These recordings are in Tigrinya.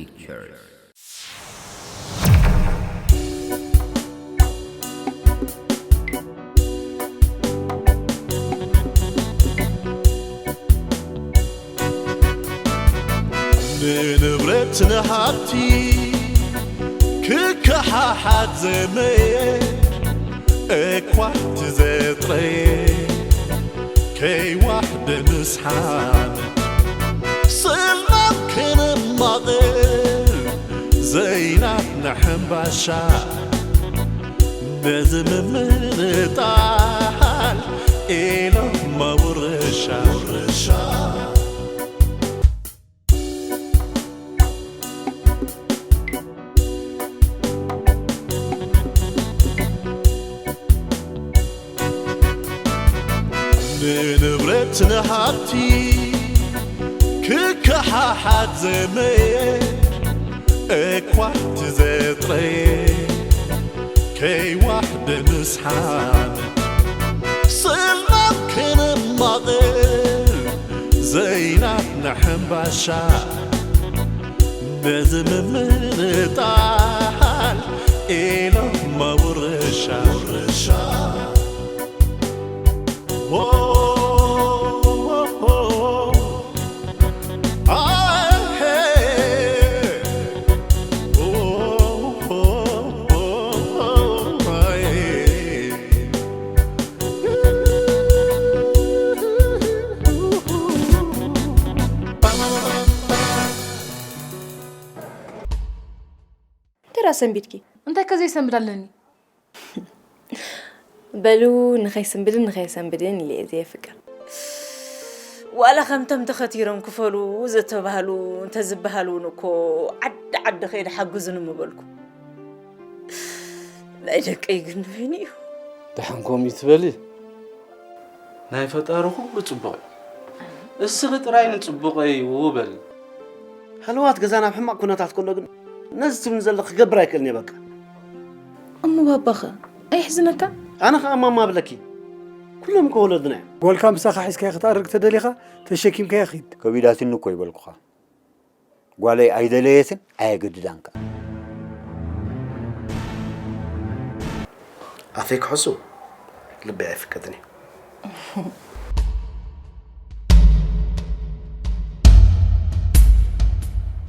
Pictures. ንንብረት ንሃብቲ ክከሓሓት ዘመየ እኳ ትዘጥረየ ከይዋሕደ ምስሓብ ስልማም ክንማቕል ዘይናትና ሕምባሻ ነዚ ምምንጣል ኢሎም መውረሻ ንንብረት ንሃብቲ ክከሓሓት ዘመየ እኳ ትዘጥረየ ከይዋሕደ ምስሓብ ስልማም ክንማቕል ዘይናትና ሕምባሻ ነዚ ምምንጣል ኢሎም መውረሻ እንተ ደኣ ሰንቢድኪ እንታይ ከ ዘይሰንብድ ኣለኒ? በሉ ንኸይስንብድን ንኸየሰንብድን ኢለ እየ ዘየፍቅር። ዋላ ከምቶም ተኸቲሮም ክፈሉ ዝተባህሉ እንተዝበሃል እውን እኮ ዓዲ ዓዲ ከይደ ሓግዙኒ ምበልኩ። ናይ ደቀይ ግን ንበይኑ እዩ። ደሓን ከምኡ ትበሊ? ናይ ፈጣሪ ኩሉ ጽቡቕ እዩ። እስኺ ጥራይ ንጽቡቐይ ውው በሊ። ሃለዋት ገዛ ናብ ሕማቕ ኩነታት ከሎ ግን ነዚ ትብልኒ ዘለኺ ክገብር ኣይክእልን እየ በቃ። እሞ ባባኸ ኣየሕዝነካን? ኣነ ኸኣ ማማ እብለኪ። ኩሎም እኮ ወለድና እዮም። ጓልካ ምሳኻ ሒዝካያ ክትኣርግ ተደሊኻ ተሸኪምካያ ኺድ። ከቢዳትኒ እኮ ይበልኩኻ። ጓለይ ኣይደለየትን ኣየገድዳን ከኣ። ኣፈይ ክሕሱ ልበይ ኣይፍቀድን እዩ።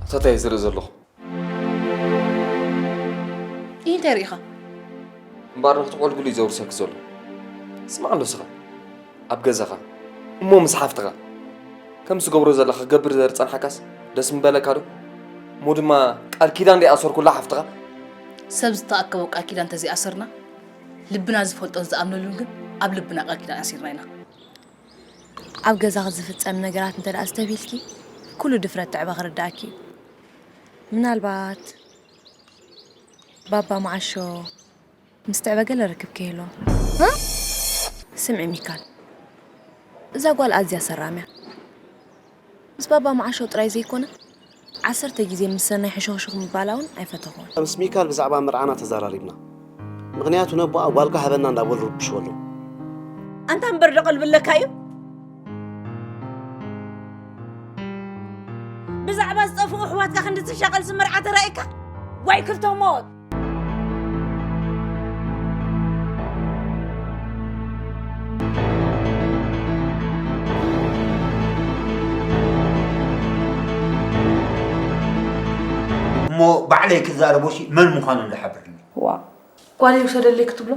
ኣታ እንታይ ዝርኢ ዘለኹ? እንታይ ርኢኻ? እምበኣር ንኽትቖልጉሉ እዩ ዘውርሰኪ ዘሎ። ስማዕ ኣሎ እስኻ ኣብ ገዛኻ እሞ ምስ ሓፍትኻ ከምዚ ትገብሮ ዘለኻ ክገብር ዝጸንሓካስ ደስ ምበለካ ዶ? እሞ ድማ ቃል ኪዳን ደይኣሰርኩላ ሓፍትኻ? ሰብ ዝተኣከቦ ቃል ኪዳን እንተዘይኣሰርና ልብና ዝፈልጦን ዝኣምነሉን ግን ኣብ ልብና ቃል ኪዳን ኣሲርና ኢና። ኣብ ገዛኺ ዝፍጸም ነገራት እንተ ደኣ ኣስተብሂልኪ ኩሉ ድፍረት ትዕበ ክርድኣኪ እዩ። ምናልባት ባባ መዓሾ ምስ ትዕበ ገለ ርክብ ከይህልዎም። ስምዒ ሚካል፣ እዛ ጓል ኣዝያ ሰራም እያ። ምስ ባባ መዓሾ ጥራይ ዘይኮነ ዓሰርተ ግዜ ምስ ሰናይ ሕሹኽሹኽ ምባላ እውን ኣይፈተኹዎን። ምስ ሚካል ብዛዕባ መርዓና ተዘራሪብና። ምኽንያቱ ነቦኣ ጓልካ ሃበና እንዳበሉ ይርብሽዎ ኣለዉ። ኣንታ እምበር ዶ ቀልቢ ኣለካ እዩ? ብዛዕባ ዝጠፍኡ ኣሕዋትካ ክንዲ ትሻቐልሲ መርዓ ተራእየካ? ዋይ ክልተ ሞት! እሞ ባዕለይ ክዛረቦ ሲ መን ምዃኑ እንዶ ሓብርኒ። ዋእ። ጓለይ ውሰደለይ ክትብሎ?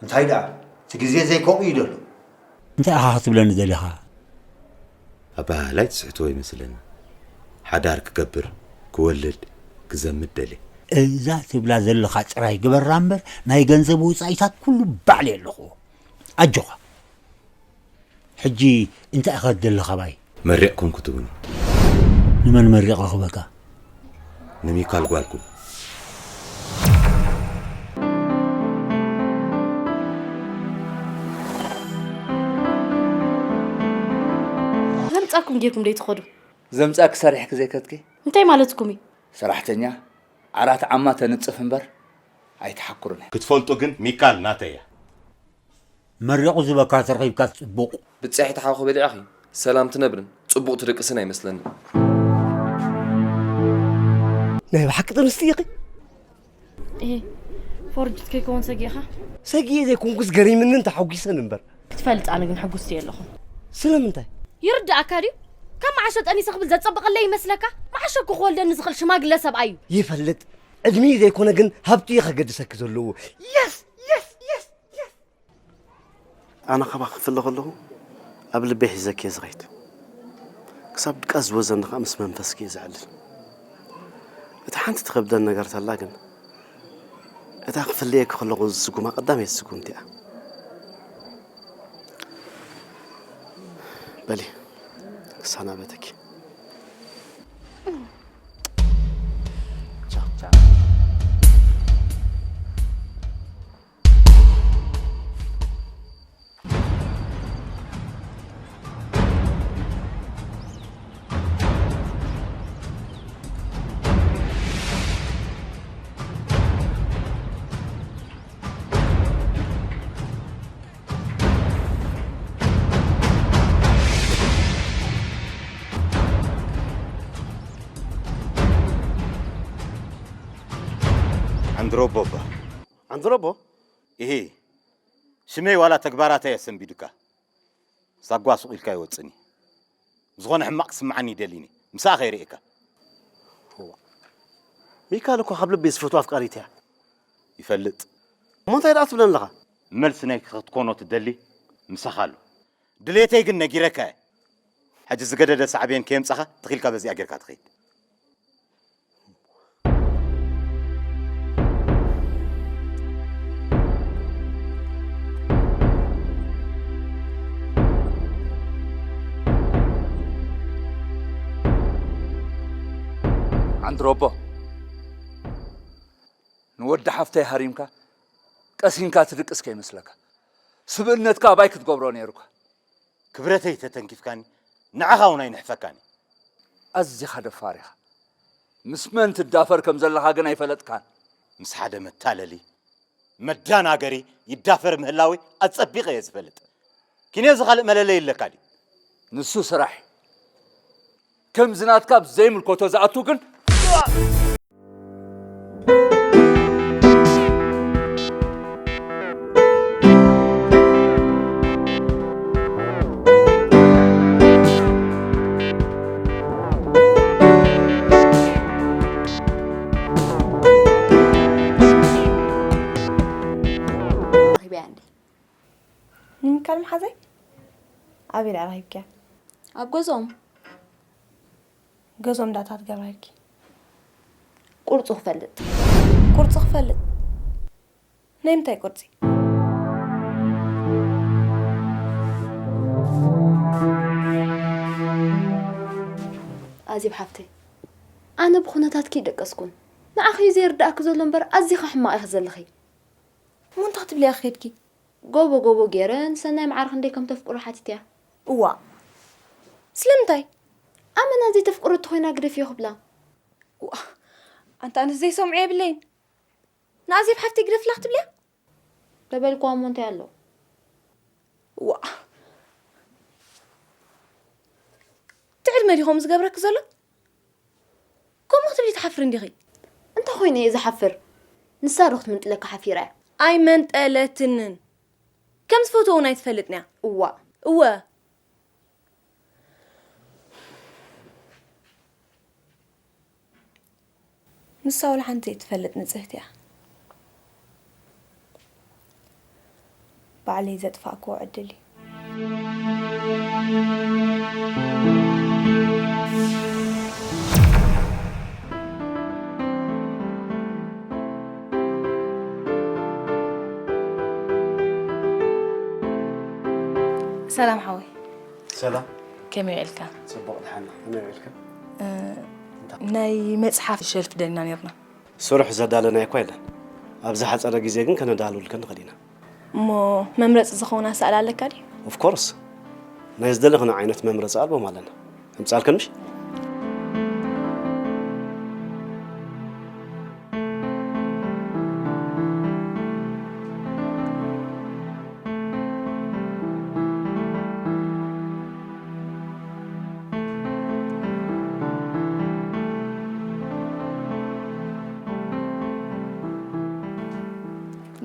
እንታይ ደኣ እቲ ግዜ ዘይከምኡ እዩ ደሎ። እንታይ ኢኻ ክትብለኒ ደሊኻ? ኣበሃህላይ ትስሕትዎ ይመስለኒ። ሓዳር ክገብር፣ ክወልድ፣ ክዘምድ ደልየ። እዛ ትብላ ዘለኻ ጥራይ ግበራ እምበር ናይ ገንዘብ ወጻኢታት ኩሉ ባዕለይ ኣለኽዎ። ኣጆኻ። ሕጂ እንታይ ኢኻ ትደሊ ካባይ? መሪቕኩም ክትብሉ። ንመን መሪቐ ክበካ? ንሚካል ጓልኩም። ዘምጻኩም ጌርኩም ደይ ትኸዱ። ዘምጻኪ ሰሪሕኪ ዘይከድኪ? እንታይ ማለትኩም እዩ? ሰራሕተኛ ዓራት ዓማ ተንጽፍ እምበር ኣይትሓኩርን እያ። ክትፈልጡ ግን ሚካል ናተይ እያ። መሪቑ ዝበካ ተረኺብካ ጽቡቕ። ብጻሒት ሓውኺ በሊዕኺ ሰላም ትነብርን ጽቡቕ ትድቅስን ኣይመስለንን። ናይ ብሓቂ ጥንስቲ ኢኺ? እህ፣ ፎርጅት ከይከውን ሰጊእኻ? ሰጊኤ ዘይኮንኩስ ገሪምንን ተሓጒሰን እምበር። ክትፈልጥ ኣነ ግን ሕጉስቲ የለኹን። ስለምንታይ? ይርድኣካ ድዩ? ካብ መዓሾ ጠኒሰ ክብል ዘጸብቐለይ ይመስለካ? መዓሾ እኮ ክወልደኒ ዝኽእል ሽማግለ ሰብኣይ እዩ። ይፈልጥ። ዕድሚኡ ዘይኮነ ግን ሃብቱ እዩ ከገድሰኪ ዘለዎ። የስ! የስ! የስ! የስ! ኣነ ካባኺ ክፍለ ከለኹ ኣብ ልበይ ሒዘኪ እየ ዝኸይድ። ክሳብ ድቃስ ዝወዘኒ ከኣ ምስ መንፈስኪ እየ ዘዕልል። እታ ሓንቲ ትኸብደኒ ነገር ተላ ግን፣ እታ ክፍለየኪ ከለኹ ዝስጉማ ቀዳመይቲ ስጉምቲ እያ። በሊ፣ ክሰናበተኪ። ቻው። ቻው። ኣንድሮቦ እባ። ኣንድሮቦ? እሂ፣ ሽመይ ዋላ ተግባራተይ ኣሰንቢዱካ። ሳጓ ሱቕ ኢልካ ኣይወጽእን እዩ። ብዝኾነ ሕማቕ ክስምዓኒ ይደሊኒ። ምሳኣ ከይርእየካ። እዋ። ሚካል እኮ ካብ ልቢ ዝፈትዋ ኣፍቃሪት እያ። ይፈልጥ። እሞ እንታይ ደኣ ትብለኒ ኣለኻ? መልሲ ናይ ክትኮኖ ትደሊ ምሳኻ ኣሎ። ድሌተይ ግን ነጊረካ እየ። ሕጂ ዝገደደ ሳዕቤን ከየምጻኻ ትኺልካ በዚኣ ጌርካ ትኸይድ። ዓንድሮቦ፣ ንወዲ ሓፍተይ ሃሪምካ ቀሲንካ ትድቅስ ከይመስለካ። ስብእነትካ ኣባይ ክትገብሮ ነይሩካ። ክብረተይ ተተንኪፍካኒ፣ ንዓኻ እውን ኣይንሕፈካን እዩ። ኣዚኻ ደፋር ኢኻ። ምስ መን ትዳፈር ከም ዘለኻ ግን ኣይፈለጥካን። ምስ ሓደ መታለሊ፣ መዳናገሪ ይዳፈር ምህላወይ ኣጸቢቐ እየ ዝፈልጥ። ኪንዮዚ ካልእ መለለዪ ኣለካ ድዩ? ንሱ ስራሕ እዩ። ከምዚ ናትካ ኣብ ዘይምልከቶ ዝኣቱ ግን ረኺበያ እንዴ? ንምካል መሓዘይ? ኣበይ ደኣ ረኺብክያ? ኣብ ገዝኦም። ገዝኦም ዳታ ትገብራ ኢልኪ? ቁርጹ ክፈልጥ። ቁርጹ ክፈልጥ? ናይ ምንታይ ቁርጺ? ኣዜብ ሓፍተይ፣ ኣነ ብኹነታትኪ ይደቀስኩን። ንዓኺ እዩ ዘይርድኣኪ ዘሎ እምበር፣ ኣዚኻ ሕማቕ ኢኺ ዘለኺ። እሞ እንታይ ክትብልያ ከድኪ? ጎቦ ጎቦ ገይረን ሰናይ መዓር ክንደይ ከም ተፍቅሮ ሓቲተያ። እዋ። ስለምንታይ? ኣመና ዘይተፍቅሮ እንተኾይና ግደፍዮ ክብላ። እዋ። ኣንታ ኣነስ ዘይሰምዖ የብለይን። ንኣዜብ ሓፍተይ ግደፍላ ክትብልያ? ተበልክዋ እሞ እንታይ ኣሎ? እዋ። ትዕድመ ድዩ ከምኡ ዝገብረኪ ዘሎ? ከምኡ ክትብሊ ትሓፍሪ እንዲኺ? እንታይ ኮይነ እየ ዝሓፍር? ንሳ ዶ ክትምንጥለካ ሓፊራ እያ? ኣይመንጠለትንን። ከም ዝፈትዎ እውን ኣይትፈልጥን እያ። እዋ። እወ። ንሳ ወላ ሓንቲ ዘይትፈልጥ ንጽህቲ እያ። ባዕለይ ዘጥፋእክዎ ዕድል እዩ። ሰላም ሓወይ። ሰላም። ከመይ ውዒልካ? ጽቡቕ፣ ደሓን። ከመይ ውዒልካ? እ፣ እንታይ? ናይ መጽሓፍ ሸልፍ ደሊና ነርና። ስሩሕ ዘዳለናዮ እኳ የለን። ኣብ ዝሓጸረ ግዜ ግን ከነዳልወልከን ንኽእል ኢና። እሞ መምረጺ ዝኸውን ኣሳእላ ኣለካ ድዩ? ኦፍ ኮርስ። ናይ ዝደለኽን ዓይነት መምረጺ ኣልቦም ኣለና። እምጻልከን ምሽ?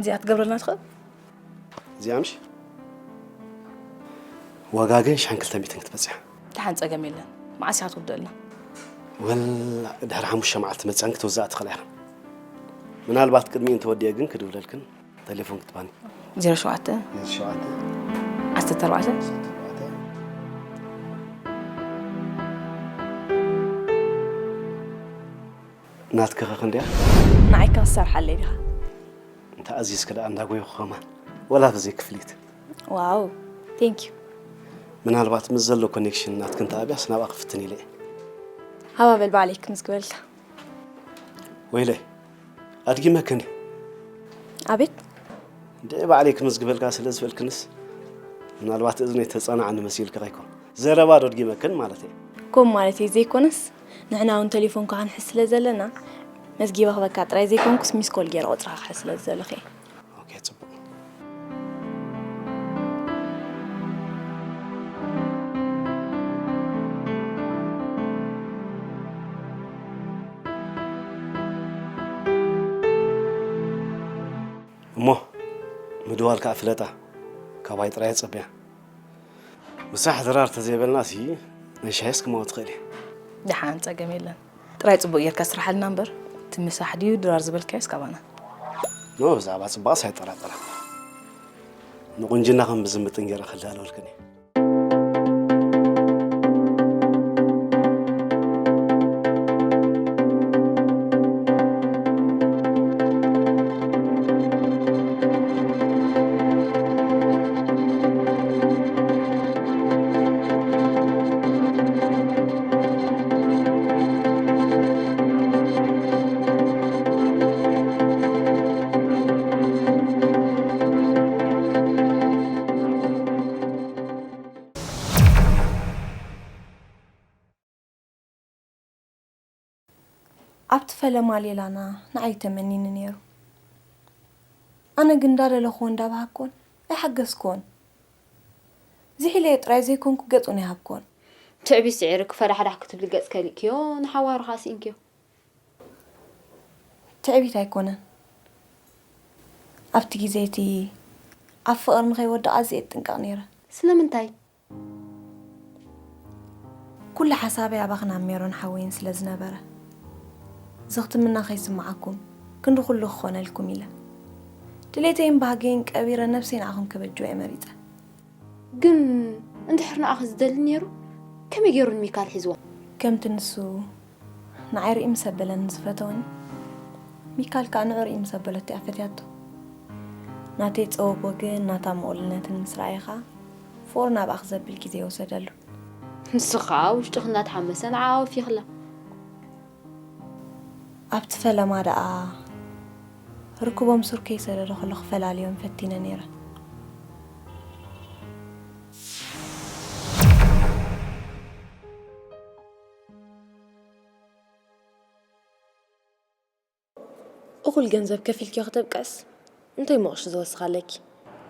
እዚኣ ትገብረልና ትኽእል? እዚኣ ምሽ ዋጋ ግን ሽሓን ክልተ ሚእትን ክትበፅሕ። ደሓን፣ ጸገም የለን። መዓስ ኢኻ ትውደልና? ወላ ድሕሪ ሓሙሽተ መዓልቲ መፅኣን ክትውዛእ ትኽእላ ኢኻ። ምናልባት ቅድሚኡ እንተወዲአ ግን ክድውለልክን ቴሌፎን ክትባኒ። ዜሮ ሸውዓተ ሸውዓተ ዓሰርተ ኣርባዕተ ዓሰርተ ኣርባዕተ ናትኪ ኸ ክንደያ? ንዓይ ከ ክትሰርሓለይ ዲኻ? እንተ ኣዚዝኪ ደኣ እንዳጎየኹ ኸማን፣ ወላ ብዘይ ክፍሊት። ዋው፣ thank you። ምናልባት ምስ ዘሎ ኮኔክሽን ናትኪ እንተኣብያስ ናብኣ ክፍትን ኢለ እየ። ሃባ በል ባዕለይ ክምዝግበልካ። ወይለይ፣ ኣድጊመክኒ። ኣቤት። እንደ ባዕለይ ክምዝግበልካ ስለ ዝበልክንስ፣ ምናልባት እዝነይ ተጸናዕኒ መሲልኪ ከይኮን። ዘረባ ዶ ኣድጊመክን ማለተይ። ከምኡ ማለተይ ዘይኮነስ፣ ንሕና እውን ተሌፎንካ ክንሕዝ ስለ ዘለና፣ መዝጊበ ክበካ ጥራይ ዘይኮንኩስ ሚስኮል ገይረ ቁጽርኻ ክሕዝ ስለ ዝደለኹ እየ። ኦኬ፣ ጽቡቕ። እሞ ምድዋል ከኣ ፍለጣ፣ ካባይ ጥራይ ኣጸብያ። ምሳሕ ድራር ተዘይበልናሲ ናይ ሻሂስ ክማወት ትኽእል እየ። ደሓን፣ ጸገም የለን። ጥራይ ጽቡቕ ጌርካ ስርሓልና እምበር፣ እቲ ምሳሕ ድዩ ድራር ዝበልካዮስ ካባና። ኖ፣ ብዛዕባ ጽባቕስ ኣይጠራጠራን። ንቁንጅናኽን ብዝምጥን ጌረ ክዳለወልክን እየ። ኣብቲ ፈለማ ሌላና ንዓይ ተመኒኒ ነይሩ። ኣነ ግን እንዳደለኹዎ እንዳበሃግኩዎን ኣይሓገዝኩዎን። ዝሕ ኢለዮ ጥራይ ዘይኮንኩ ገጹ ኣይሃብኩዎን። ትዕቢት ስዒርኪ ፈዳሕዳሕ ክትብሊ ገጽ ከሊእክዮ፣ ንሓዋሩ ከኣ ስኢንክዮ። ትዕቢት ኣይኮነን። ኣብቲ ግዜ እቲ ኣብ ፍቕሪ ንኸይወድቕ ኣዝየ እጥንቀቕ ነይረ። ስለምንታይ? ኩሉ ሓሳበይ ኣባኽን ኣብ ሜሮን ሓወይን ስለ ዝነበረ፣ ዘኽትምና ከይስምዓኩም፣ ክንዲ ኩሉ ክኾነልኩም ኢለ። ድሌተይን ባህገይን ቀቢረ ነብሰይ ንዓኹም ከበጅዎ እየ መሪጸ። ግን እንድሕር ንዓኺ ዝደሊ ነይሩ፣ ከመይ ገይሩ ንሚካል ሒዝዎ? ከምቲ ንሱ ንዓይ ርኢ ምስ ኣበለኒ ዝፈተወኒ፣ ሚካል ከኣ ንዑ ርኢ ምስ ኣበለቶ እያ ፈትያቶ። ናተይ ጸበቦ ግን ናታ ምቕሉልነትን ምስ ረኣየ ኸኣ ፍቕሩ ናብኣ ክዘብል ግዜ ወሰደሉ። ንሱ ኸኣ ውሽጥኺ እናተሓመሰ ንዓኣ ወፊኽላ። ኣብቲ ፈለማ ደኣ ርክቦም ሱር ከይሰደደ ከሎ ክፈላልዮም ፈቲነ ነይረ። እኹል ገንዘብ ከፊልክዮ ክተብቅዕስ እንታይ ሞቕሽ ዝወስኽ ኣለኪ?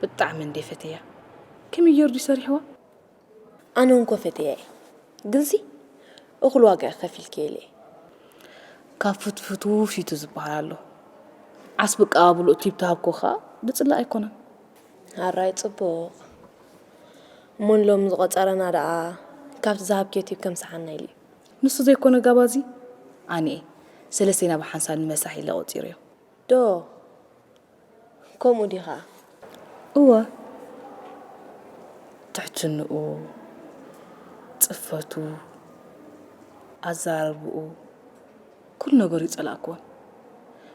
ብጣዕሚ እንድየ ፈትየያ። ከመይ ገይሩ ድዩ ሰሪሕዋ? ኣነ እውን እኮ ፈትየያ እየ። ግንሲ እኹል ዋጋ ኢኺ ከፊልክዮ ኢለ እየ። ካብ ፍትፍቱ ውፊቱ ዝበሃል ኣሎ። ዓስቢ ኣቀባብልኡ ቲፕ ተሃብክዎ ኸኣ ድጽላእ ኣይኮነን። ኣራይ ጽቡቕ። እሞ ንሎሚ ዝቖጸረና ደኣ ካብቲ ዝሃብክዮ ቲፕ ከምስሓና ኢሉ እዩ። ንሱ ዘይኮነ ጋባዚ ኣነ እየ ሰለስተና ብሓንሳብ ንመሳሕ ኢለ ቆጺረዮ። ዶ ከምኡ ዲኻ? እወ። ትሕትንኡ፣ ጽፈቱ፣ ኣዘራርብኡ፣ ኩሉ ነገሩ ኣይጸላእክዎን።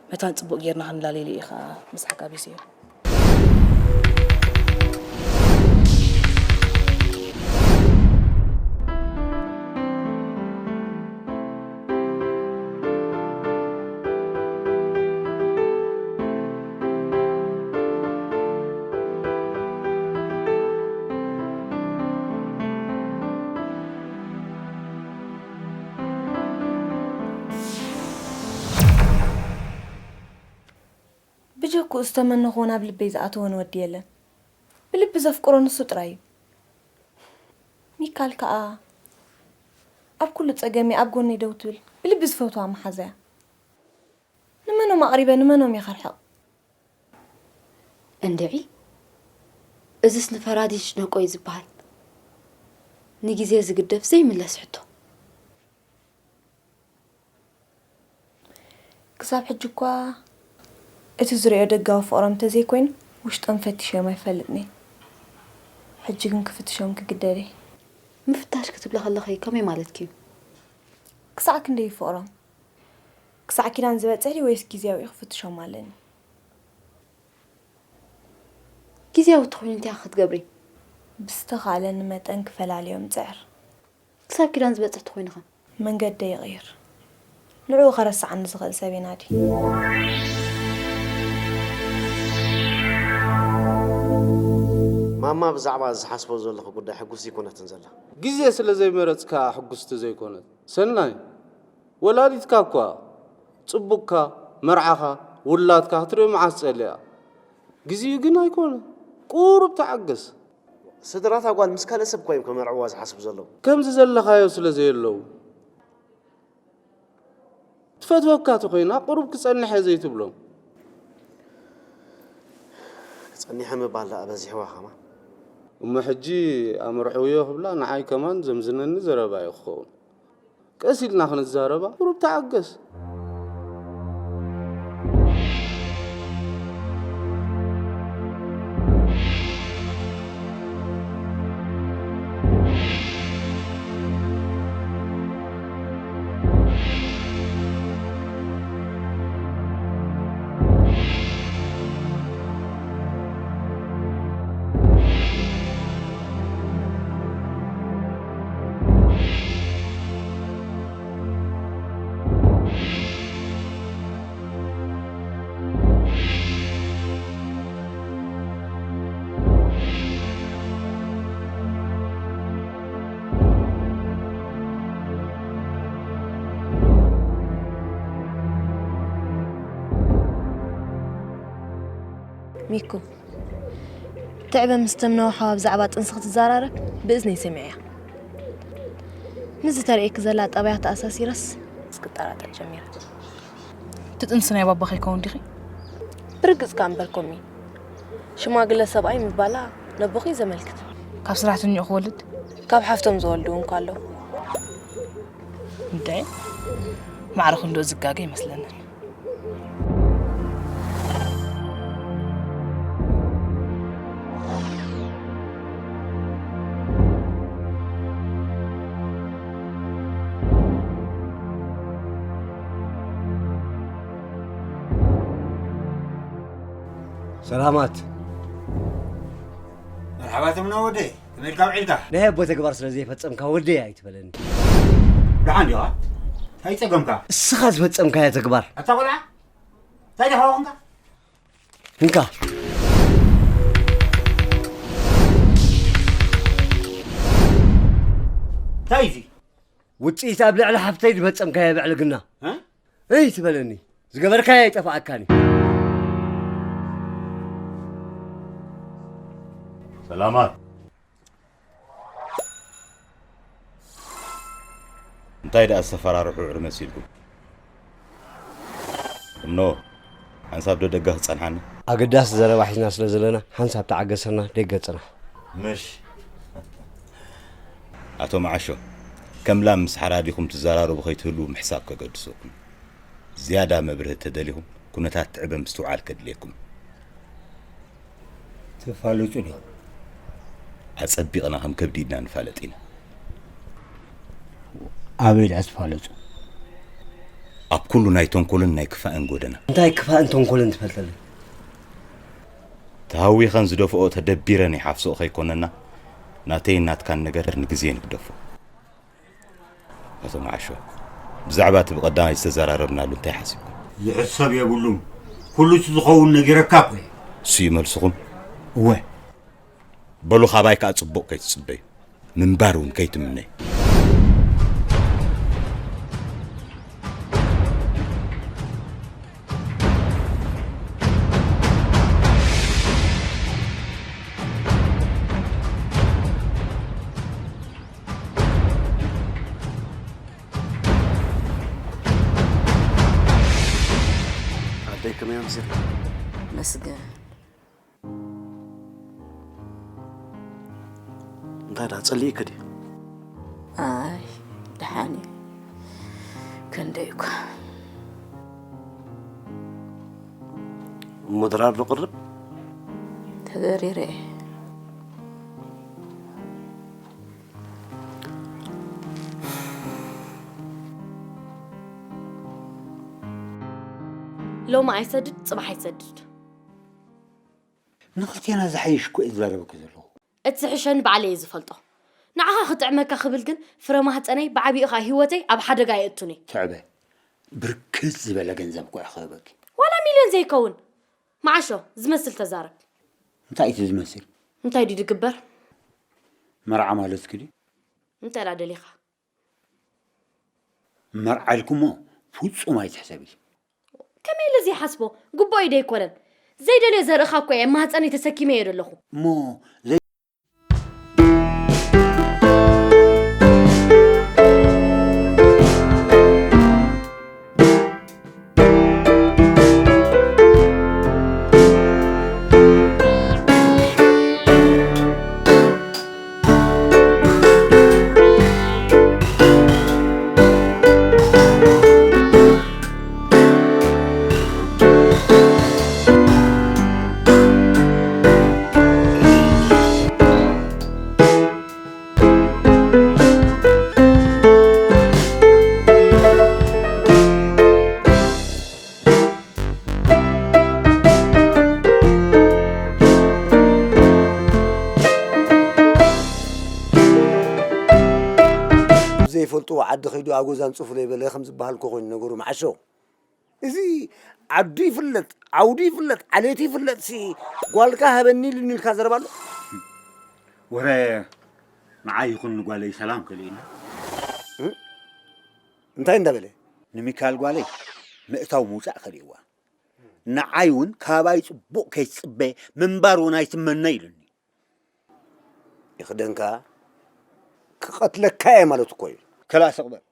መታን ጽቡቕ ጌርና ክንላለየሉ ኢኻ ምስሓ ጋቢዘዮ። ብጀክኡ ዝተመነኽዎ ናብ ልበይ ዝኣተወን ወዲ የለን። ብልቢ ዘፍቅሮ ንሱ ጥራይ እዩ። ሚካል ከኣ ኣብ ኩሉ ጸገመይ ኣብ ጎነይ ደው ትብል ብልቢ ዝፈትዋ መሓዛያ። ንመኖም ኣቕሪበ ንመኖም እየ ከርሕቕ? እንድዒ፣ እዝስ ንፈራዲ ይጭነቆ እዩ ዝበሃል። ንግዜ ዝግደፍ ዘይምለስ ሕቶ። ክሳብ ሕጂ እኳ እቲ ዝሪኦ ደጋዊ ፍቕሮም እንተዘይኮይኑ፣ ውሽጦም ፈቲሸዮም ኣይፈልጥን እየ። ሕጂ ግን ክፍትሾም ክግደድ እየ። ምፍታሽ ክትብሊ ከለኺ ከመይ ማለትኪ እዩ? ክሳዕ ክንደይ እዩ ፍቕሮም? ክሳዕ ኪዳን ዝበጽሕ ድዩ ወይስ ግዝያዊ እዩ ክፍትሾም ኣለኒ? ግዝያዊ ተኾይኑ እንታይ ክትገብሪ? ብዝተኻእለኒ መጠን ክፈላልዮም ጽዕር። ክሳብ ኪዳን ዝበጽሕ ተኾይኑ ኸ? መንገደይ ይቕይር። ንዕኡ ከረስዓኒ ዝኽእል ሰብ የናዲ። ማማ ብዛዕባ ዝሓስቦ ዘለኹ ጉዳይ ሕጉስቲ ኣይኮነትን ዘላ። ግዜ ስለ ዘይመረጽካ ሕጉስቲ ዘይኮነት። ሰናይ፣ ወላዲትካ እኳ ጽቡቕካ፣ መርዓኻ፣ ውላድካ ክትሪኦ መዓስ ጸሊኣ። ግዜኡ ግን ኣይኮነ። ቁሩብ ተዓገስ። ስድራታ ጓል ምስ ካልእ ሰብ እኳ እዮም ከመርዕዋ ዝሓስቡ ዘለዉ። ከምዚ ዘለኻዮ ስለ ዘየለዉ። ትፈትወካ ተኾይና ቁሩብ ክጸንሕ እየ ዘይትብሎም። ክጸኒሐ ምባል ደኣ በዚሕዋ ኸማ። እሞ ሕጂ ኣምርዕውዮ ክብላ ንዓይ ከማን ዘምዝነኒ ዘረባ እዩ ክኸውን። ቀስ ኢልና ክንዛረባ ቁሩብ ተዓገስ። ሚኩ፣ ትዕበ ምስ ተምነው ሓዋ ብዛዕባ ጥንሲ ክትዘራረብ ብእዝነይ ሰሚዐያ። ምስዚ ተርእየኪ ዘላ ጠባያ ተኣሳሲረስ እስክጠራጠር ጀሚረ። እቲ ጥንሲ ናይ ባባ ከይከውን ዲኺ? ብርግጽ ከኣ እምበር ኮሚ። ሽማግለ ሰብኣይ ምባላ ነቦኺ ዘመልክት። ካብ ሰራሕተኛኡ ክወልድ? ካብ ሓፍቶም ዝወልዱ እውን ከ ኣለዉ። እንተ ማዕረ ክንዶ ዝጋገ ይመስለንን። ሰላማት መርሓባ ትምነ ወደይ፣ ከመይ ኢልካ ውዒልካ? ናይ ኣቦ ተግባር ስለ ዘይፈጸምካ ወደይ ኣይትበለኒ። ደሓን ዲኻ? እንታይ ጸገምካ? እስኻ ዝፈጸምካዮ ተግባር። ኣታ ቆልዓ፣ እንታይ ዲኻ ኾንካ? እንካ። እንታይ እዚ? ውጽኢት ኣብ ልዕሊ ሓፍተይ ዝፈጸምካዮ ብዕልግና። እ? እይ ትበለኒ፣ ዝገበርካዮ ኣይጠፍኣካን እዩ። ሰላማት። እንታይ ደኣ ዝተፈራርሑ ዕሪ መሲልኩም? እምኖ፣ ሓንሳብ ዶ ደገ ክጸንሓኒ? ኣገዳሲ ዘረባ ሒዝና ስለ ዘለና ሓንሳብ ተዓገሰና ደገ ጽናሕ። ምሽ ኣቶ መዓሾ፣ ከም ላም ምስ ሓራዲኹም ትዘራረቡ ከይትህልዉ ምሕሳብ ከገድሰኩም። ዝያዳ መብርሂ ተደሊኹም ኩነታት ትዕበ ምስትውዓል ከድልየኩም። ትፋለጡ ዲኹም? ኣጸቢቕና ከም ከብዲ ኢድና ንፋለጥ ኢና። ኣበይ ደኣ ትፋለጡ? ኣብ ኩሉ ናይ ተንኮልን ናይ ክፋእን ጎደና። እንታይ ክፋእን ተንኮልን ትፈልጠለይ? ተሃዊኸን ዝደፍኦ ተደቢረን ይሓፍስኦ ከይኮነና ናተይን ናትካን ነገር ንግዜ ንግደፎ። ኣቶ መዓሾ፣ ብዛዕባ እቲ ብቐዳማይ ዝተዘራረብናሉ እንታይ ሓሲብኩም? ዝሕሰብ የብሉን። ኩሉ እቲ ዝኸውን ነጊረካ እኮ እየ። እሱ እዩ መልስኹም? እወ። በሉ፣ ካባይ ከኣ ጽቡቕ ከይትጽበዩ፣ ምንባር እውን ከይትምነዩ። ኣደይ ከመይ ኣምሲልኪ? መስገን። ዳ ጸሊእኪ ድዩ? ኣይ ደሓን እዩ። ክንደይ እኳ እሞ ድራር ዶ ቅርብ? ተገሪረ እየ። ሎሚ ኣይሰድድ፣ ጽባሕ ኣይሰድድ። ንክልቴና ዝሓይሽ እኮ እየ ዝዛረበኪ ዘለኹ። እቲ ዝሕሸኒ ባዕለይ እየ ዝፈልጦ። ንዓኻ ክጥዕመካ ክብል ግን ፍረ ማህፀነይ ብዓቢኡ ኸዓ ህይወተይ ኣብ ሓደጋ የእቱኒ። ትዕበ፣ ብርክት ዝበለ ገንዘብ እኮ እየ ክህበኪ። ዋላ ሚልዮን ዘይከውን። መዓሾ ዝመስል ተዛረብ። እንታይ እቲ ዝመስል? እንታይ ድዩ ዝግበር? መርዓ ማለትኪ ድዩ? እንታይ ዳ ደሊኻ? መርዓ ኢልኩሞ ፍጹም ኣይትሕሰቢ። ከመይ ኢለ ዘይሓስቦ? ግቡእ እዩ ዶ ኣይኮነን? ዘይደልዮ ዘርእኻ እኮ እየ ኣብ ማህፀነይ ተሰኪመዮ ዘለኹ። እሞ ዘይ- ዘይፈልጥዎ ዓዲ ከይዱ ኣጎዛ ኣንፅፉለይ በለ ከም ዝበሃል እኮ ኮይኑ ነገሩ መዓሾ። እዚ ዓዱ ይፍለጥ ዓውዱ ይፍለጥ ዓሌቱ ይፍለጥ ሲ ጓልካ ሃበኒ ኢሉኒ ኢልካ ዘረባ ኣሎ። ወረ ንዓይ ይኹን ንጓለይ ሰላም ከሊእና። እንታይ እንዳበለ? ንሚካል ጓለይ ምእታው ምውፃእ ከሊእዋ። ንዓይ እውን ካባይ ፅቡቕ ከይትፅበ ምንባር እውን ኣይትመነ ኢሉኒ። ይኽደንካ ክቐትለካ እየ ማለት እኮ እዩ። ከላእ ስቕ በል።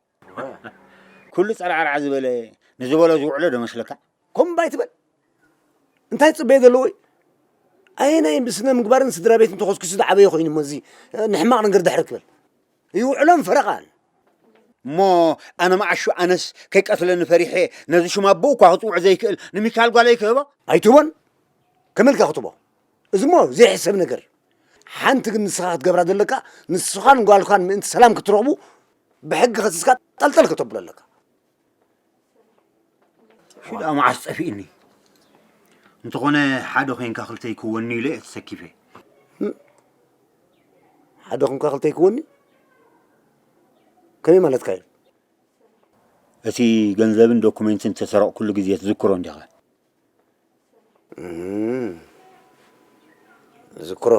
ኩሉ ጸርዓርዓ ዝበለ ንዝበሎ ዝውዕሎ ዶ መስለካ? ከምኡ እምባ ኣይትበል። እንታይ ትጽበዮ ዘለዎ እዩ? ኣየናይ ብስነ ምግባርን ስድራ ቤትን ተኾስኪሱ ዝዓበየ ኮይኑ እሞ እዚ ንሕማቕ ነገር ድሕሪ ክብል? ይውዕሎን ፈረቓን። እሞ ኣነ መዓሹ ኣነስ ከይቀትለኒ ፈሪሐ ነዚ ሽም ኣቦኡ እኳ ክጽውዕ ዘይክእል ንሚካል ጓለይ ክህቦ? ኣይትህቦን። ከመይ ኢልካ ክትቦ? እዚ እሞ ዘይሕሰብ ነገር እዩ። ሓንቲ ግን ንስኻ ክትገብራ ዘለካ ንስኻን ጓልካን ምእንቲ ሰላም ክትረኽቡ ብሕጊ ከሲስካ ጠልጠል ከተብሎ ኣለካ። ሽዳ መዓስ ጠፊእኒ እንተኾነ ሓደ ኮይንካ ክልተ ይክወኒ ኢለ እየ ተሰኪፈ። ሓደ ኮንካ ክልተ ይክወኒ ከመይ ማለትካ እዩ? እቲ ገንዘብን ዶኩሜንትን ተሰረቕኩሉ ግዜ ትዝክሮ እንዲኻ? ዝክሮ።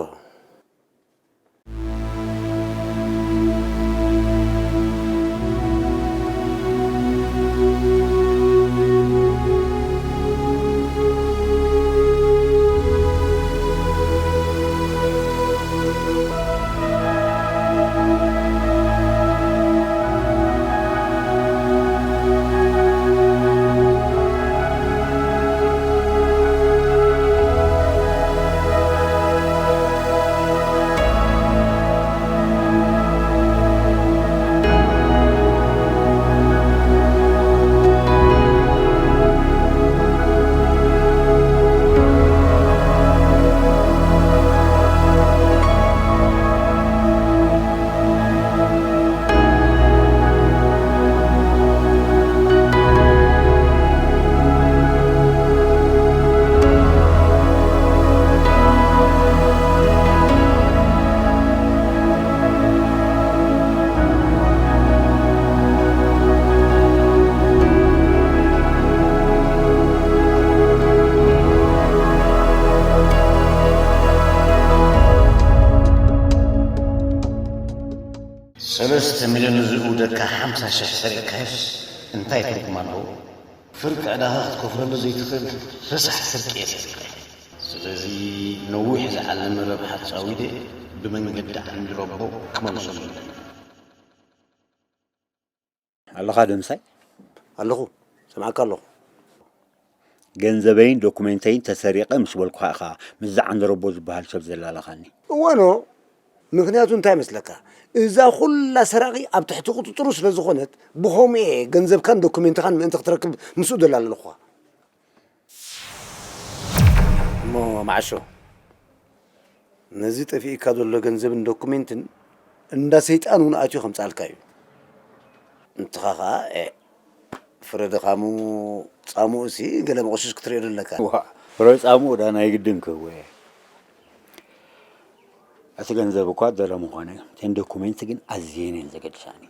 ሰለስተ ሚልዮን ንዝእውደካ ሓምሳ ሽሕ ሰሪቕካዮስ እንታይ ትርጉም ኣለዎ? ፍርቂ ዕዳኻ ክትከፍለሉ ዘይትኽእል ረሳሕ ስርቂ እየ ሰሪቐ። ስለዚ ነዊሕ ዝዓለመ ረብሓ ተጻዊደ ብመንገዲ ዓንዲ ረቦ ክመልሶም ኣለኒ። ኣለኻ ዶ ምሳይ? ኣለኹ፣ ሰምዓካ ኣለኹ። ገንዘበይን ዶኩሜንተይን ተሰሪቐ ምስ በልኩኻ ኢኻ ምስዚ ዓንደረቦ ዝበሃል ሰብ ዘላላኻኒ። እወ ኖ፣ ምኽንያቱ እንታይ መስለካ? እዛ ኩላ ሰራቒ ኣብ ትሕቲ ቁጽጽሩ ስለ ዝኾነት፣ ብኸምኡ እየ ገንዘብካን ዶኩሜንትኻን ምእንቲ ክትረክብ ምስኡ ደላለ ኣለኹ። እሞ መዓሾ፣ ነዚ ጠፊእካ ዘሎ ገንዘብን ዶኩሜንትን እንዳ ሰይጣን እውን ኣትዩ ከምጽኣልካ እዩ። ንትኻ ኸኣ፣ ኤ፣ ፍረ ድኻሙ ጻምኡ ሲ ገለ መቑሽሽ ክትርእየሉ ኣለካ። ዋ፣ ፍረ ጻምኡ ዳ ናይ ግድን ክህቦ እየ። እቲ ገንዘብ እኳ ደረ ምኾነ፣ እተን ዶኩሜንት ግን ኣዝየን እየን ዘገድሳኒ።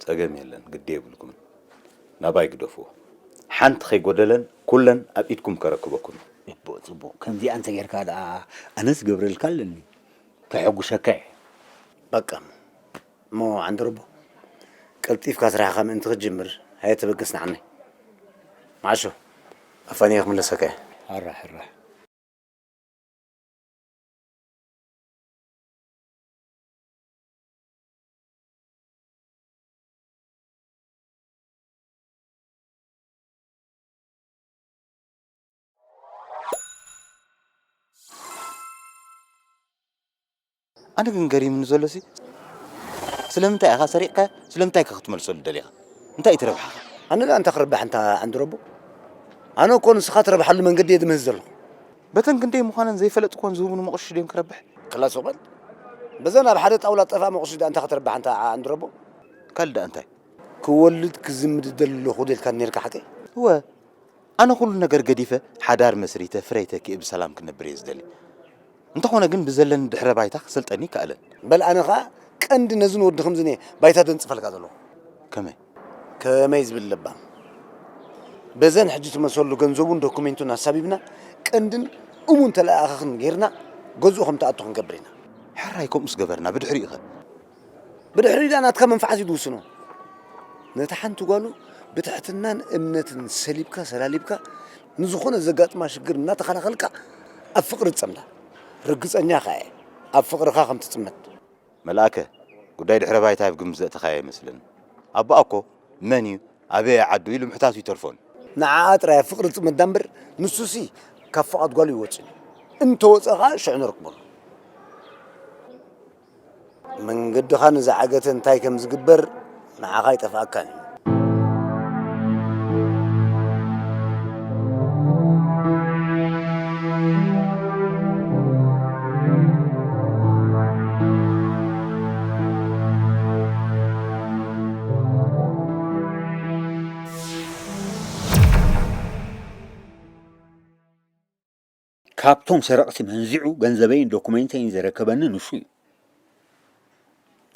ጸገም የለን፣ ግዲ የብልኩምን። ናባይ ግደፍዎ። ሓንቲ ከይጎደለን ኩለን ኣብ ኢድኩም ከረክበኩም። ጽቡቕ፣ ጽቡቕ። ከምዚኣ እንተ ጌርካ ደኣ ኣነስ ገብረልካ ኣለኒ። ከሐጉሰካ እየ። በቃ። እሞ ዓንደረቦ፣ ቀልጢፍካ ስራሕኻ ምእንቲ ክትጅምር፣ ሃየ ተበገስ ንዓናይ። መዓሾ፣ ኣፋንየ ክምለሰካ እየ። ኣራሕ፣ ኣራሕ። ኣነ ግን ገሪምኒ ዘሎሲ፣ ስለምንታይ ኢኻ ሰሪቕካዮ? ስለምንታይ ከ ክትመልሰሉ ደሊኻ? እንታይ እዩ እቲ ረብሓኻ? ኣነ ደኣ እንታይ ክረብሕ እንታ ዓንዲ ረቦ? ኣነ እኮ ንስኻ ትረብሓሉ መንገዲ እየ ዝምህዝ ዘለኹ። በተን ክንደይ ምዃነን ዘይፈለጥክወን ዝህቡኒ መቑሽሽ ድዮም ክረብሕ? ክላ ሱቕ በል። በዘን ኣብ ሓደ ጣውላ ጠፋ መቑሽሽ ደኣ እንታይ ክትረብሕ እንታ ዓንዲ ረቦ? ካልእ ደኣ እንታይ? ክወልድ ክዝምድ እደሊ ኣለኹ ደልካ ነርካ ሓቀይ? እወ። ኣነ ኩሉ ነገር ገዲፈ ሓዳር መስሪተ ፍረይ ተኪኤ ብሰላም ክነብር እየ ዝደሊ። እንተኾነ ግን ብዘለኒ ድሕረ ባይታ ክሰልጠኒ ይከኣለን። በል ኣነ ኸኣ ቀንዲ ነዚ ንወዲ ከምዚ እየ ባይታ ደንጽፈልካ ዘለኹ። ከመይ? ከመይ ዝብል ለባም። በዘን ሕጂ ትመሰሉ ገንዘቡን ዶኩሜንቱን ኣሳቢብና ቀንድን እሙን ተለኣኣኽን ጌርና ገዝኡ ከም ትኣቱ ክንገብር ኢና። ሕራይ ከምኡስ ገበርና ብድሕሪኡ ኸ? ብድሕሪኡ ደኣ ናትካ መንፍዓት እዩ ዝውስኖ። ነታ ሓንቲ ጓሉ ብትሕትናን እምነትን ሰሊብካ ሰላሊብካ ንዝኾነ ዘጋጥማ ሽግር እናተኸላኸልካ ኣብ ፍቕሪ ትጸምዳ። ርግጸኛ ከኣ እየ ኣብ ፍቕርኻ ከም ትጽመድ። መልኣከ፣ ጉዳይ ድሕረ ባይታ ኣብ ግምት ዘእተኻዮ ኣይመስልን። ኣቦኣ እኮ መን እዩ፣ ኣበይ ዓዱ ኢሉ ምሕታቱ ይተርፎን። ንዓኣ ጥራይ ኣብ ፍቕሪ ዝጽመዳ እምበር ንሱሲ ካብ ፍቓድ ጓሉ ይወጽእ እዩ። እንተወጸ ኸኣ ሽዑ ንረክበሉ። መንገድኻ ንዝዓገተ እንታይ ከም ዝግበር ንዓኻ ኣይጠፍኣካን እዩ። ካብቶም ሰረቕቲ መንዚዑ ገንዘበይን ዶኩሜንተይን ዘረከበኒ ንሱ እዩ።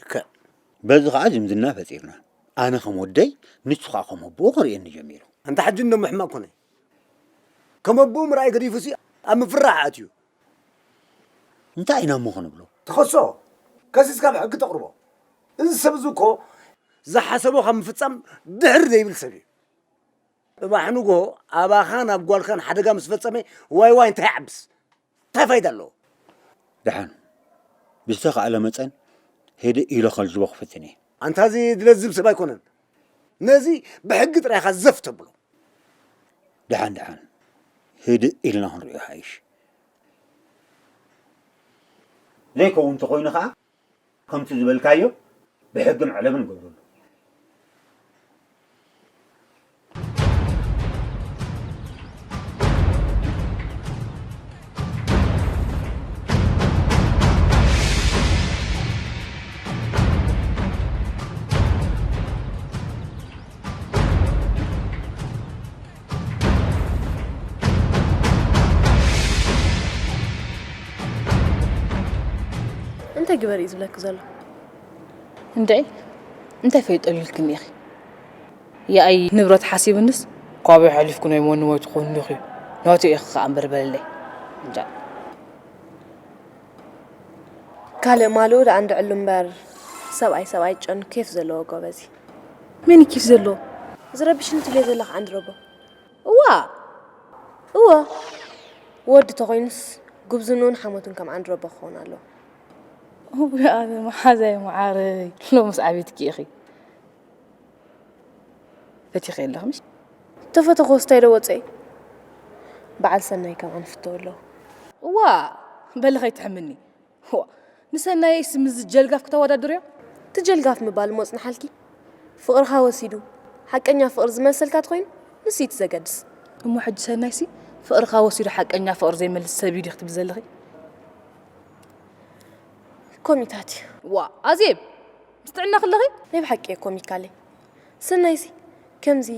ልክዕ። በዚ ኸዓ ዝምድና ፈጢርና። ኣነ ከም ወደይ፣ ንሱ ኸዓ ከም ኣቦኡ ክርእየኒ ጀሚሩ። ኣንታ ሕጂ እንዶ ምሕማቕ ኮነ። ከም ኣቦኡ ምርኣይ ገዲፉሲ ኣብ ምፍርራሕ ኣትዩ። እንታይ ኢና እሞ ክንብሎ? ትኸሶ። ከሲስካ ብሕጊ ተቕርቦ። እዚ ሰብ እዚ እኮ ዝሓሰቦ ካብ ምፍጻም ድሕር ዘይብል ሰብ እዩ። ጽባሕ ንግሆ ኣባኻን ኣብ ጓልካን ሓደጋ ምስ ፈጸመ ዋይ ዋይ እንታይ ይዓብስ? እንታይ ፋይዳ ኣለዎ? ደሓን ብዝተኻእለ መጠን ህድእ ኢለ ከልዝቦ ክፍትን እየ። ኣንታ እዚ ዝለዝብ ሰብ ኣይኮነን። ነዚ ብሕጊ ጥራይ ኢኻ ዘፍ ተብሎ። ደሓን ደሓን ህድእ ኢልና ክንሪኦ ይሓይሽ። ዘይከውን እንተኾይኑ ኸዓ ከምቲ ዝበልካዮ ብሕጊ መዕለቢ ንገብረሉ። እንታይ ግበሪ እዩ ዝብለኪ ዘሎ? እንድዒ እንታይ ፈይጠሉ ኢልክኒ ኢኺ? ያኣይ ንብረት ሓሲብንስ ካበይ ሓሊፍኩ ናይ መን ንዋይ ትኾኒ ኢኺ? ናቱ ኢኺ ከኣ እምበር በለለይ። እንጃ። ካልእ ማልኡ ደኣ እንድዕሉ እምበር ሰብኣይ ሰብኣይ ጨኑ ኬፍ ዘለዎ ጎበዝ እዩ። መን እዩ ኬፍ ዘለዎ? ዝረብሽኒ ትብልዮ ዘለኺ ዓንዲ ረቦ። እዋ እወ ወዲ ተኾይኑስ ጉብዝንኡን ሓሞቱን ከም ዓንዲ ረቦ ክኸውን ኣለዎ። እውይ ኣነ መሓዛይ መዓረይ ሎምስ ዓቢትኪ ኢኺ። ፈቲኺ ኣለኺ ምሽ? ተፈተኹ ስታይ ዶ ወፀኢ? በዓል ሰናይ ከምኣ ንፍተው ኣለዉ። እዋ በሊ ከይትሕምኒ። ዋ፣ ንሰናየይስ ምስዚ ጀልጋፍ ክተወዳድርዮ? እቲ ጀልጋፍ ምባል እሞ ጽንሓልኪ። ፍቕርኻ ወሲዱ ሓቀኛ ፍቕሪ ዝመልሰልካ ተኾይኑ ንሱ እዩ እቲ ዘገድስ። እሞ ሕጂ ሰናይሲ ፍቕርኻ ወሲዱ ሓቀኛ ፍቕሪ ዘይመልስ ሰብ እዩ ዲኺ ትብሊ ዘለኺ? ኮሚታት እዩ። ዋ ኣዜብ፣ ምስ ጥዕና ክለኺ? ናይ ብሓቂ እየ ኮሚካለይ። ሰናይሲ ከምዚ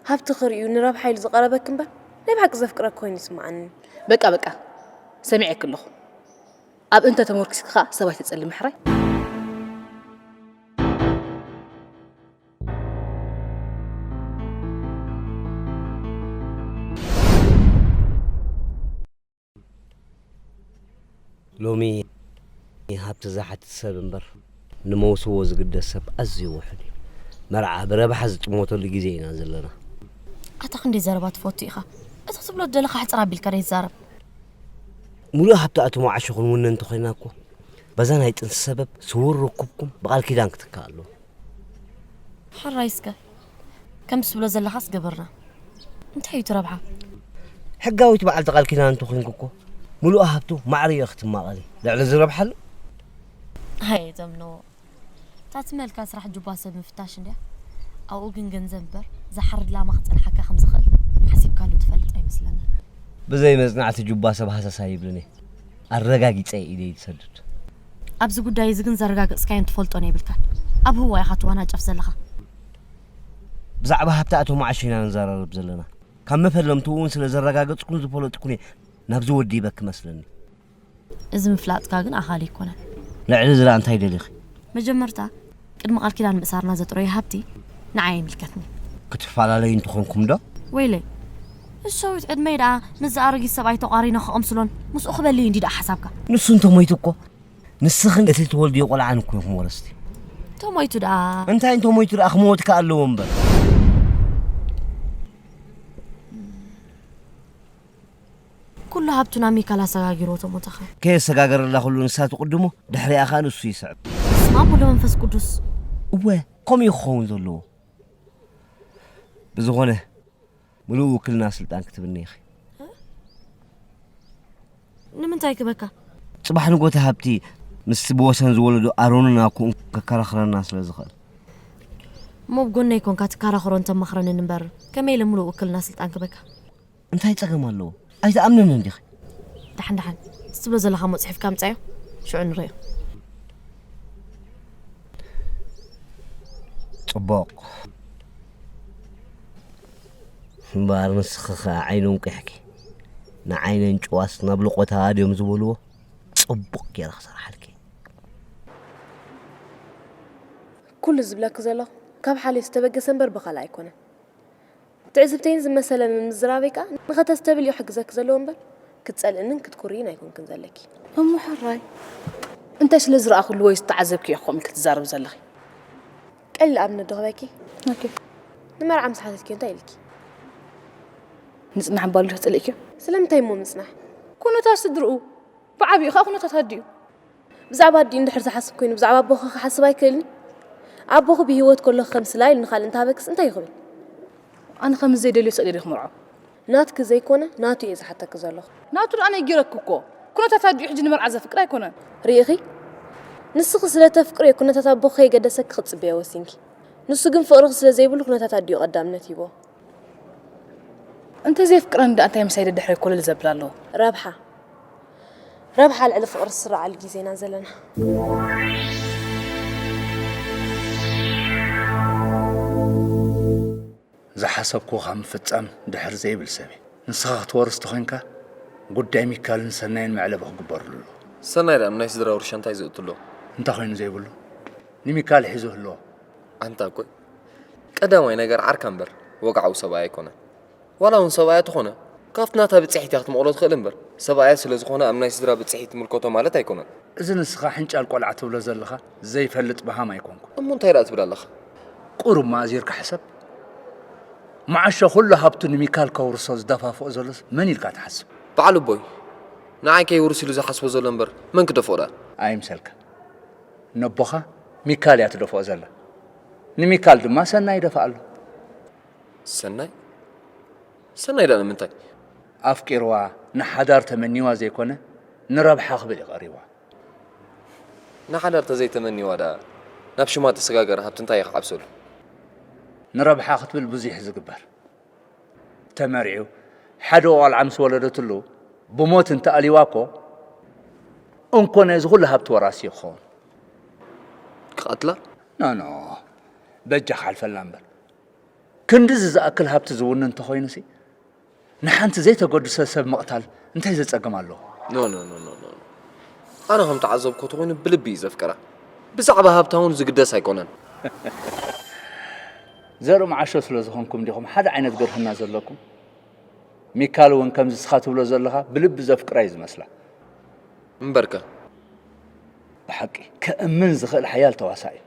ሃብቲ ክርእዩ ንረብሓ ኢሉ ዝቐረበኪ እምበር ናይ ብሓቂ ዘፍቅረኪ ኮይኑ ይስምዓኒ። በቃ በቃ፣ ሰሚዐኪ ኣለኹ። ኣብ እንተ ተመርኪስኪ ኸኣ ሰብ ኣይተጸልሚ ሕራይ። ሎሚ ሃብቲ ዝሓትት ሰብ እምበር ንመውስቦ ዝግደስ ሰብ ኣዝዩ ውሑድ እዩ። መርዓ ብረብሓ ዝጥመተሉ ግዜ ኢና ዘለና። ኣታ ክንደይ ዘረባ ትፈቱ ኢኻ። እቲ ክትብሎ ዝደለኻ ሕጽር ኣቢልካ ደይትዛረብ። ሙሉእ ሃብቲ ኣቶ መዓሾ ክንውነ እንተኾይና እኮ በዛ ናይ ጥንሲ ሰበብ ስውር ርኩብኩም ብቓል ኪዳን ክትካእ ኣለዎ። ሕራይ እስከ ከምስ ትብሎ ዘለኻስ ገበርና እንታይ እዩ እቲ ረብሓ? ሕጋዊት በዓልቲ ቃል ኪዳን እንተኾይንኩ እኮ ሙሉእ ሃብቱ ማዕሪኡ ክትማቐሊ ልዕሊ ዝረብሓሉ። ሃየ ዘምነዎ እታ ትመልካ ስራሕ ጁባ ሰብ ምፍታሽ እንድያ። ኣብኡ ግን ገንዘብ እምበር ዝሓርድ ላማ ክጸንሓካ ከም ዝኽእል ሓሲብካሉ ትፈልጥ ኣይመስለንን። ብዘይ መጽናዕቲ ጁባ ሰብ ሃሰስ ኣይብልን እየ። ኣረጋጊጸ እየ ኢደይ ዝሰድድ። ኣብዚ ጉዳይ እዚ ግን ዘረጋገጽካዮን ትፈልጦን የብልካን። ኣብ ህዋ ኢኻ ትዋናጨፍ ዘለኻ። ብዛዕባ ሃብቲ ኣቶ መዓሾ ኢና ንዘራረብ ዘለና። ካብ መፈለምትኡ እውን ስለ ዘረጋገጽኩን ዝፈለጥኩን እየ ናብዚ ወዲበኪ መስለኒ። እዚ ምፍላጥካ ግን ኣኻሊ ኣይኮነን። ልዕሊ እዚ ደኣ እንታይ ደሊኺ? መጀመርታ ቅድሚ ቃል ኪዳን ምእሳርና ዘጥረዮ ሃብቲ ንዓይ ኣይምልከትኒ። ክትፈላለዩ እንተኾንኩም ዶ? ወይለይ፣ እሱ ሸዊት ዕድመይ ደኣ ምስዚ ኣረጊት ሰብኣይ ተቋሪነ ከቐምስሎን ምስኡ ክበልይ እንዲ ደኣ ሓሳብካ? ንሱ እንተሞይቱ እኮ ንስኽን እቲ ትወልድዮ ቆልዓን እኮ ኢኹም ወረስቲ። እንተሞይቱ ደኣ? እንታይ እንተሞይቱ ደኣ ክመወት ከ ኣለዎ እምበር። ኩሉ ሃብቱ ናብ ሚካል ኣሰጋጊርዎ ተሞተኸ። ከየሰጋገረላ ኩሉ ንሳ ትቕድሞ፣ ድሕሪኣ ኸኣ ንሱ ይስዕብ። በስመ ኣብ ወወልድ ወመንፈስ ቅዱስ። እወ፣ ከምኡ እዩ ክኸውን ዘለዎ። ብዝኾነ፣ ምሉእ ውክልና ስልጣን ክትብኒ ኢኺ። ንምንታይ ክበካ? ጽባሕ ንጎታ ሃብቲ ምስቲ ብወሰን ዝወለዶ ኣሮንን ኣኩኡን ከከራኽረና ስለ ዝኽእል። እሞ ብጎነይ ኮንካ ትከራኽሮ እንተማኽረንን እምበር፣ ከመይ ኢለ ምሉእ ውክልና ስልጣን ክበካ? እንታይ ጸገም ኣለዎ? ኣይትኣምንን እንዲኺ? ደሓን ደሓን፣ እዚ ትብሎ ዘለኻ እሞ ጽሒፍካ ምጻዮ፣ ሽዑ ንርእዮ። ጽቡቕ። እምበኣር ንስኺ ኸኣ ዓይኒ እንቂሕኪ፣ ንዓይነን ጭዋስ ናብ ልቖታ ድዮም ዝበልዎ? ጽቡቕ ገይረ ክሰርሓልኪ። ኩሉ ዝብለኪ ዘለኹ ካብ ሓልዮት ዝተበገሰ እምበር ብኻልእ ኣይኮነን። ትዕዝብተይን ዝመሰለንን ምዝራበይ ከኣ ንኸተስተብልዮ ሕግዘኪ ዘለዎ እምበር ክትጸልእንን ክትኩርይን ኣይኮንክን ዘለኪ። እሞ ሕራይ። እንታይ ስለ ዝረኣኹሉ ወይ ዝተዓዘብክዮ ኢኺ ከምኡ ኢልኪ ትዛረቢ ዘለኺ? ቀሊል ኣብነት ዶ ክህበኪ? ኦኬ። ንመርዓ ምስ ሓተትክዮ እንታይ ኢልኪ? ምጽናሕ ምባል ዶ ጸሊእክዮ? ስለምንታይ እሞ ምጽናሕ? ኩነታት ስድርኡ ብዓቢኡ ከኣ ኩነታት ኣዲኡ። ብዛዕባ ኣዲኡ እንድሕር ዝሓስብ ኮይኑ ብዛዕባ ኣቦኺ ክሓስብ ኣይክእልን? ኣቦኺ ብህይወት ከሎ ከምስላ ኢሉ ንኻልእ እንተሃበክስ እንታይ እዩ ክብል? ኣነ ከም ዘይደልዮ ስእሊ ዲኺ ክምርዖ? ናትኪ ዘይኮነ ናቱ እየ ዝሓተኪ ዘለኹ። ናቱ ደኣ ነጊረኪ እኮ። ኩነታት ኣዲኡ ሕጂ ንመርዓ ዘፍቅድ ኣይኮነን። ርኢኺ? ንስኺ ስለ ተፍቅርዮ ኩነታት ኣቦኺ ከይገደሰኪ ክትጽበዮ ወሲንኪ። ንሱ ግን ፍቕርኺ ስለ ዘይብሉ ኩነታት ኣዲኡ ቀዳምነት ሂብዎ። እንተዘየፍቅረኒ ደኣ እንታይ ምሳይ ደድሕረይ ኮለል ዘብል ኣለዎ? ረብሓ። ረብሓ ልዕሊ ፍቕሪ ዝስረዓሉ ግዜ ኢና ዘለና። ዝሓሰብኩዎ ካብ ምፍጻም ድሕር ዘይብል ሰብ እየ። ንስኻ ክትወርስ ተኾይንካ፣ ጉዳይ ሚካልን ሰናይን መዕለቢ ክግበርሉ ኣለዎ። ሰናይ ደኣ ናይ ስድራ ውርሻ እንታይ ዘእቱ ኣለዎ? እንታይ ኮይኑ ዘይብሉ? ንሚካል ሒዙ ህልዎ። ኣንታ እኮ ቀዳማይ ነገር ዓርካ እምበር ወግዓዊ ሰብኣያ ኣይኮነን። ዋላ እውን ሰብኣያ ተኾነ፣ ካብቲ ናታ ብጽሒት እያ ክትመቕሎ ትኽእል እምበር፣ ሰብኣያ ስለ ዝኾነ ኣብ ናይ ስድራ ብጽሒት ትምልከቶ ማለት ኣይኮነን። እዚ ንስኻ ሕንጫል ቆልዓ ትብሎ ዘለኻ ዘይፈልጥ በሃም ኣይኮንኩ። እሞ እንታይ ደኣ ትብል ኣለኻ? ቁሩብ መኣዚርካ ሕሰብ። መዓሾ ኩሉ ሃብቱ ንሚካል ከውርሶ ዝደፋፍኦ ዘሎስ መን ኢልካ ትሓስብ? በዓል ኣቦይ፣ ንዓይ ከይውርስ ኢሉ ዝሓስቦ ዘሎ እምበር መን ክደፍኦ ደኣ? ኣይምሰልካ። ነቦኻ ሚካል እያ ትደፍኦ ዘላ። ንሚካል ድማ ሰናይ ይደፍኣሉ። ሰናይ? ሰናይ ደኣ ንምንታይ? ኣፍቂርዋ፣ ንሓዳር ተመኒዋ ዘይኮነ፣ ንረብሓ ክብል እዩ ቀሪብዋ። ንሓዳር ተዘይተመኒዋ ደኣ ናብ ሽማ ተሰጋገረ ሃብቲ እንታይ እዩ ክዓብሰሉ? ንረብሓ ክትብል ብዙሕ ዝግበር ተመሪዑ ሓደ ቆልዓ ምስ ወለደትሉ ብሞት እንተኣልይዋ እኮ እንኮ ነዚ ኩሉ ሃብቲ ወራሲ ክኸውን ክቐትላ? ኖ ኖ በጃ ሓልፈላ እምበር ክንድዚ ዝኣክል ሃብቲ ዝውንን እንተኾይኑሲ ንሓንቲ ዘይተገድሰ ሰብ ምቕታል እንታይ ዘጸግም ኣለዎ? ኖ ኖ ኖ ኖ ኖ ኣነ ከም ተዓዘብኮ ተኮይኑ ብልቢ እዩ ዘፍቅራ። ብዛዕባ ሃብታ እውን ዝግደስ ኣይኮነን። ዘርኢ መዓሾ ስለ ዝኾንኩም ዲኹም ሓደ ዓይነት ገርህና ዘለኩም? ሚካል እውን ከምዚ ስኻ ትብሎ ዘለኻ ብልቢ ዘፍቅራ እዩ ዝመስላ። እምበርከ ብሓቂ ከእምን ዝኽእል ሓያል ተዋሳእ እዩ።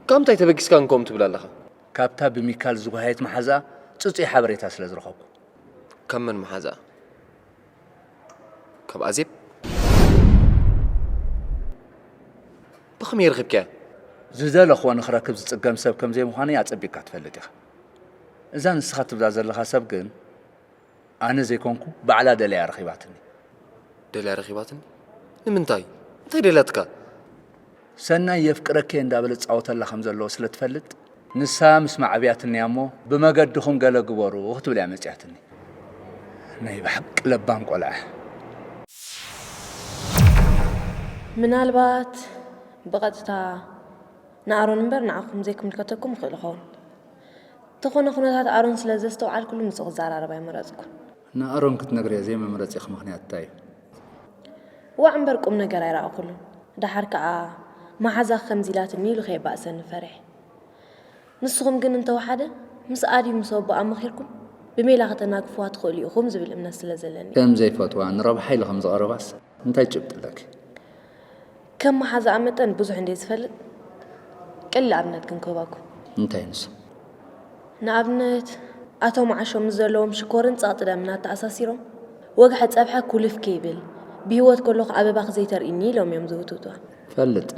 ካብ ምንታይ ተበጊስካ እንከም ትብል ኣለኻ? ካብታ ብሚካል ዝጓሃየት መሓዛ ጽጹይ ሓበሬታ ስለ ዝረኸብኩ። ካብ መን መሓዛ? ካብ ኣዜብ? ብኸመይ ረኺብካያ? ዝደለኽዎ ንኽረክብ ዝጽገም ሰብ ከም ዘይምዃነይ ኣጸቢቕካ ትፈልጥ ኢኻ። እዛ ንስኻ ትብላ ዘለኻ ሰብ ግን ኣነ ዘይኮንኩ ባዕላ ደልያ ረኺባትኒ። ደልያ ረኺባትኒ? ንምንታይ? እንታይ ደልያትካ? ሰናይ የፍቅረኪ እየ እንዳበለ ዝጻወተላ ከም ዘለዎ ስለ ትፈልጥ ንሳ ምስ ማዕብያትኒ እያ እሞ ብመገድኹም ገለ ግበሩ ክትብል እያ መጺኣትኒ። ናይ ብሓቂ ለባም ቆልዓ። ምናልባት ብቐጥታ ንኣሮን እምበር ንዓኹም ዘይክምልከተኩም ይኽእል ይኸውን። እንተኾነ ኩነታት ኣሮን ስለ ዘስተውዓልኩሉ ምስኡ ክዘራረብ ኣይመረጽኩን። ንኣሮን ክትነግርዮ ዘይምምረጽኺ ምኽንያት እንታይ እዩ? ዋዕ እምበር ቁምነገር ኣይረኣኹሉን። ደሓር ከኣ መሓዛኺ ከምዚ ኢላትኒ ኢሉ ከየባእሰኒ ፈሪሐ። ንስኹም ግን እንተወሓደ ምስ ኣድዩ ምስ ኣቦኣ መኺርኩም ብሜላ ከተናግፍዋ ትኽእሉ ኢኹም ዝብል እምነት ስለ ዘለኒ እዩ። ከም ዘይፈትዋ ንረብሓ ኢሉ ከም ዝቐረባስ እንታይ ጭብጢ ኣለኪ? ከም መሓዛኣ መጠን ብዙሕ እንድየ ዝፈልጥ ቀሊል ኣብነት ክንክህበኩም። እንታይ ንሱ? ንኣብነት ኣቶ መዓሾ ምስ ዘለዎም ሽኮርን ጸቕጢ ደምን ኣተኣሳሲሮም ወግሐ ጸብሐ ኩልፍ ከይብል ብህይወት ከለኹ ኣበባኺ ዘይተርእይኒ ኢሎም እዮም ዝህውትውትዋ። እፈልጥ።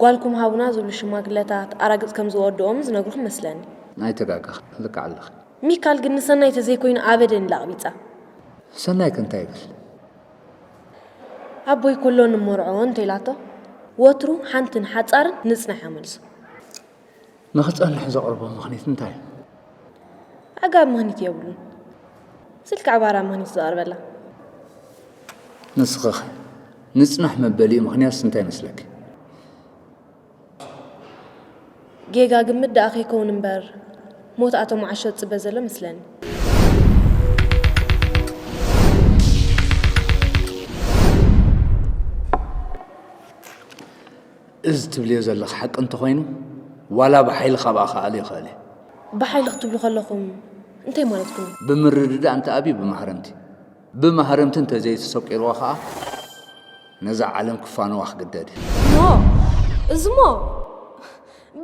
ጓልኩም ሃቡና ዝብሉ ሽማግለታት ኣራግጽ ከም ዝወድኦም ዝነግሩኹም መስለኒ። ኣይተጋገኺ፣ ልክዕ ኣለኺ። ሚካል ግን ንሰናይ ተዘይኮይኑ ኣበደን ኢላ ኣቕቢጻ። ሰናይከ እንታይ ይብል? ኣቦይ ኮሎ ንመርዖ እንተኢላቶ ወትሩ ሓንትን ሓጻርን ንጽናሕ እያ መልሱ። ንኽጸንሕ ዘቕርቦ ምኽኒት እንታይ እዩ? ኣጋብ ምኽኒት የብሉን። ስልክዕ ባራ ምኽኒት ዘቕርበላ። ንስኽኸ ንጽናሕ መበሊኡ ምኽንያትስ እንታይ ይመስለኪ? ጌጋ ግምት ደኣ ከይከውን እምበር ሞት ኣቶ መዓሾ ዝጽበ ዘሎ መስለኒ። እዚ ትብልዮ ዘለኺ ሓቂ እንተኾይኑ ዋላ ብሓይሊ ካብኣ ክኣሊ ይኽእል እየ። ብሓይሊ ክትብሉ ከለኹም እንታይ ማለትኩም እዩ? ብምርድዳእ እንተ ኣብዩ ብማህረምቲ፣ ብማህረምቲ እንተዘይተሰቂርዋ ኸኣ ነዛ ዓለም ክፋነዋ ክግደድ እየ። ኖ! እዚሞ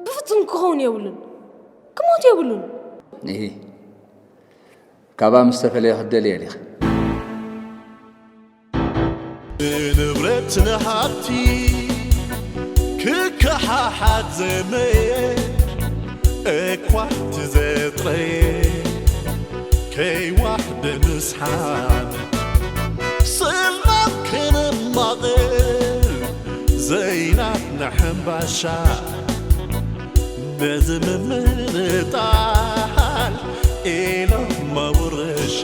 ብፍጹም ክኸውን የብሉን። ክሞት የብሉን። እሂ ካብኣ ምስ ተፈለየ ክትደልየ ዲኺ? ንንብረት ንሃብቲ ክከሓሓት ዘመየ እኳ ትዘጥረየ ከይዋሕደ ምስሓብ ስልማት ክንማቕል ዘይናትና ሕምባሻ ነዚ ምምንጣል ኢሎም መውረሻ